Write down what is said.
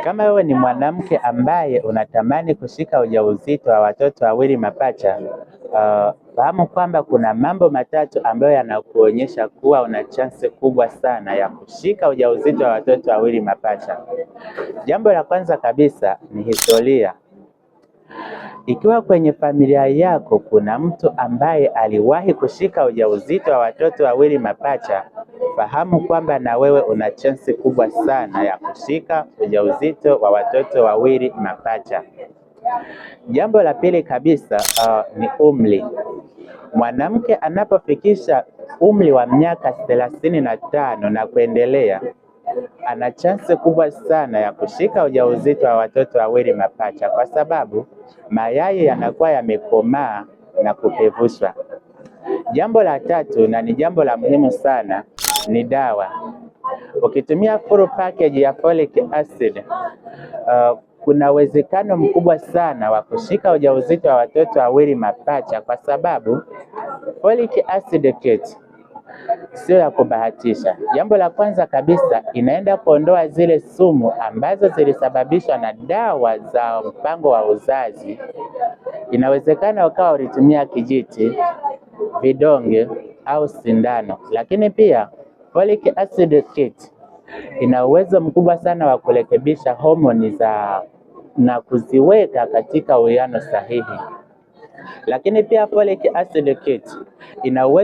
Kama wewe ni mwanamke ambaye unatamani kushika ujauzito wa watoto wawili mapacha, fahamu kwamba kuna mambo matatu ambayo yanakuonyesha kuwa una chance kubwa sana ya kushika ujauzito wa watoto wawili mapacha. Jambo la kwanza kabisa ni historia. Ikiwa kwenye familia yako kuna mtu ambaye aliwahi kushika ujauzito wa watoto wawili mapacha, fahamu kwamba na wewe una chansi kubwa sana ya kushika ujauzito wa watoto wawili mapacha. Jambo la pili kabisa, ni umri. Mwanamke anapofikisha umri wa miaka 35 na kuendelea, ana chansi kubwa sana ya kushika ujauzito wa watoto wawili mapacha kwa sababu mayai yanakuwa yamekomaa na kupevushwa. Jambo la tatu na ni jambo la muhimu sana ni dawa. Ukitumia full package ya folic acid, kuna uwezekano mkubwa sana wa kushika ujauzito wa watoto wawili mapacha kwa sababu folic acid kit sio ya kubahatisha. Jambo la kwanza kabisa, inaenda kuondoa zile sumu ambazo zilisababishwa na dawa za mpango wa uzazi. Inawezekana ukawa ulitumia kijiti, vidonge au sindano, lakini pia folic acid kit ina uwezo mkubwa sana wa kurekebisha homoni za na kuziweka katika uwiano sahihi. Lakini pia folic acid kit ina uwezo